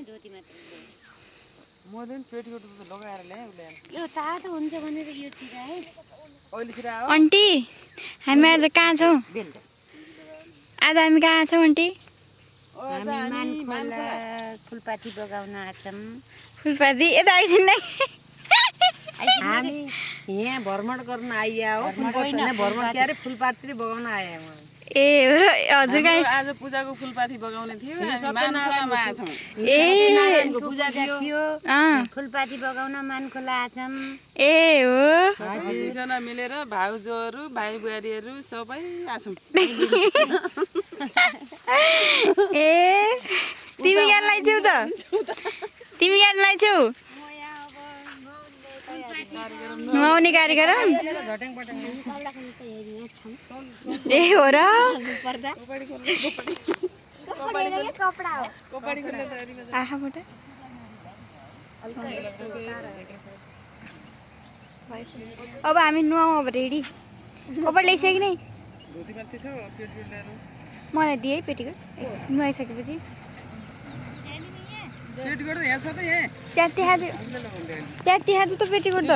धोती मात्र मैले पनि पेटीकोट त लगाएर ल्याएँ उसले यो तातो हुन्छ भनेर यो चिराए अहिले छिरा हो आन्टी हामी आज कहाँ छौँ आज हामी कहाँ छौँ आन्टी हामी मानखोला फुलपाती बगाउन आछौँ फुलपाती यता आइसिन् नै हामी यहाँ भ्रमण गर्न आइया हो भ्रमण के अरे फुलपाती बगाउन आए म ए हो र हजुर गाइस आज पूजाको फुलपाती बगाउने थियो मानखोलामा आछौँ ए नारायणको पूजा थियो फुलपाती बगाउन मानखोला आछौँ ए हो दुईजना मिलेर भाउजूहरू भाइ बुहारीहरू सबै आछौँ ए तिमी यहाँ लाइछौ त तिमी यहाँ लाइछौ नुहाउने कार्यक्रम ए हो र आँखाबाट अब हामी नुहाउँ अब रेडी कपडा ल्याइसक्यो नि धोती मात्रै छ पेटीकोट ल्याएर मलाई दिए पेटीकोट नुहाइसकेपछि पेटीकोट यहाँ छ त यहाँ च्यात्ती खाँदै त पेटीकोट त